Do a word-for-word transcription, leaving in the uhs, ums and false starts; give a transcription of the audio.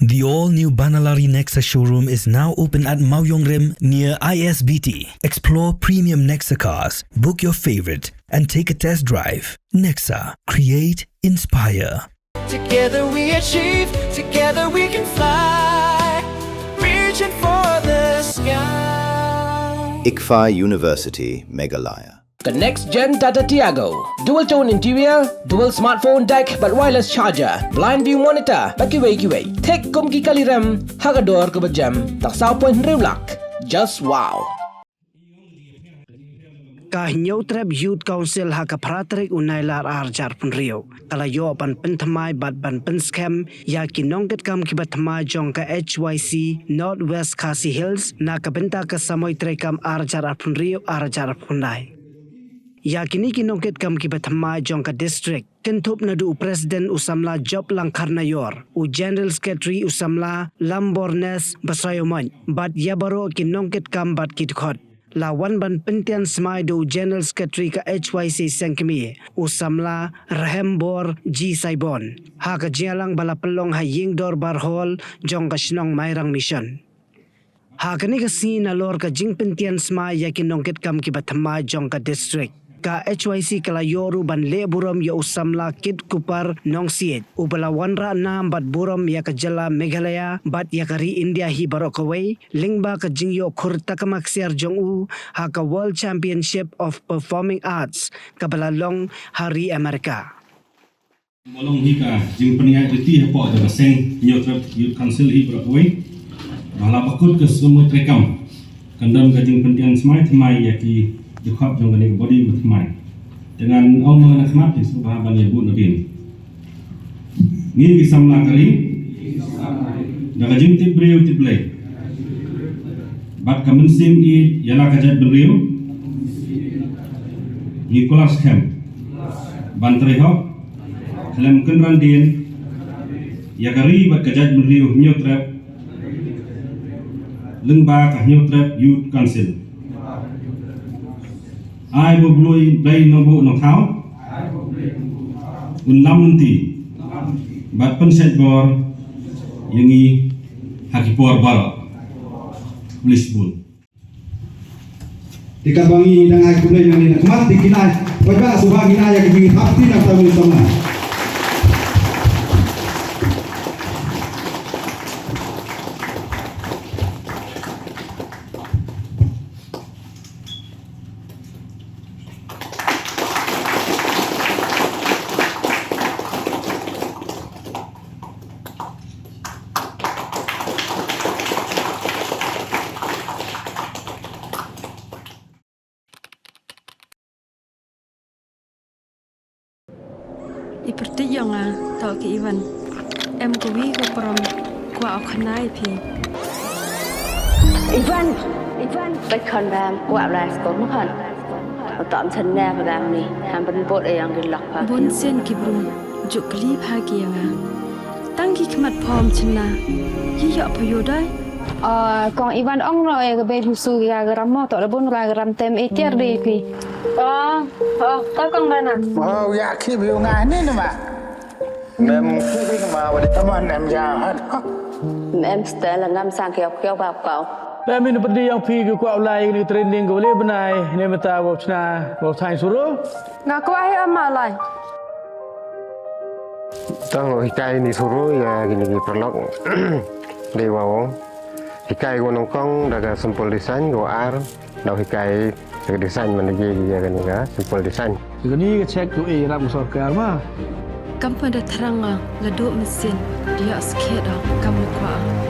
The all-new Banalari Nexa showroom is now open at Mawiongrim near I S B T. Explore premium Nexa cars, book your favorite, and take a test drive. Nexa, create, inspire. Together we achieve, together we can fly, reaching for the sky. ICFAI University, Meghalaya. The next gen Tata Tiago. Dual tone interior, dual smartphone deck, bad wireless charger, blind view monitor, bad kiwei kiwei. Thik kum ki kali rem, ha ka dor kaba jem, tang saw point hynriew lak. Just wow. Ka Hynñiewtrep Youth Council ha ka phra tarik u Nailar ar hajar arphew hynriew ka la ïoh ban pynthymmai bad ban pynskhem ïa ki nongkitkam kiba thymmai jong ka H Y C North West Khasi Hills na ka bynta ka samoi treikam ar hajar arphew hynriew ar hajar arphew khyndai. Ïa kine ki nongkitkam kiba thymmai jong ka district, kynthup naduh u President u samla Job Langkharnaior, u General Secretary u samla Lambornes Basaiawmoit, bad ïa baroh ki nongkitkam bad ki dkhot. La wan ban pyntian smai da u General Secretary ka H Y C Sengkmie, u samla Rhembor G Saibon, ha ka jingïalang ba la pynlong ha Ïingdorbar Hall jong ka shnong Mairang Mission. Ha kane ka sngi nalor ka jingpyntian smai ïa ki nongkitkam kiba thymmai jong ka district, ka H Y C ka la ïoh ruh ban leh burom ïa u samla Kit Kupar Nongsiej, uba la wanrah nam bad burom ïa ka jylla Meghalaya bad ïa ka ri India hi baroh kawei, lyngba ka jingïoh khur takma ksiar jong u ha ka World Championship of Performing Arts kaba la long ha ri America. Ba long hi ka jingpynïaid lynti hapoh jong ka seng Hynñiewtrep Youth Council hi baroh kawei. Ba la ba kut ka samoi treikam kan don ka jingpyntian smai thymmai ïa ki dkhot jong kane ka body ba thymmai. Te ngan ong ma nga na khmat, te sngewbha ban ïa bud nadien. Ngi ki samla ka ri, da ka jingtip briew tip Blei bad ka mynsiem ïeit ïa la ka jaitbynriew, ngi kular skhem ban trei hok khlem kynran dien ïa ka ri bad ka jaitbynriew Hynñiewtrep lyngba ka Hynñiewtrep Youth Council. Ai ba U Blei, Blei Nongbuh Nongthaw un lam lynti bad pynshait bor ïa ngi ha ki por baroh. Khublei shibun. Te kaba ngi dang ai khublei nangne na khmat, te ngin ai, paidbah, sngewbha ngin ai ïa ka jingïathap kti na bynta u samla. I pyrthei jong nga, to ki Ivan. Em kawi ka prom, kwah u khana ïa phi. Ivan, Ivan, peit khon bam, kwah blai skor ma khon. Uta am chynna ba dang ni, ham ban bot ïa yang ki lok pha. Bun sien ki briew, juk kli pha ki ïa nga. Tang ki khmat phom chynna, ki ïoh pha ïoh dai. Ah, kong Ivan ong no ïa ka baby su ïa ka ram mo, to da bun ra ka ram tem e tiar dei phi. Oh, oh, to kong Dana. Oh, ïa ki bi nga ni na ma. Mem ki bi ma wa di taman em ja hat. Mem stel ngam sang kiok kiok bap kau. Mem in pyrdi yang phi ki kwah lai ni training ko le bnai ne mata wa chna wa thai suru. Nga kwah hi ama lai. Tang hikai ni suru ïa kini ki paralok. Dei wa o. Hikai ko nyngkong da ka simple design, ko ar da hikai da ka design man ïa kini ka simple design. Kini ka check ko e ram sorkar ma. Kam pat da thrang nga la duh machine ïa skhet kam kwah.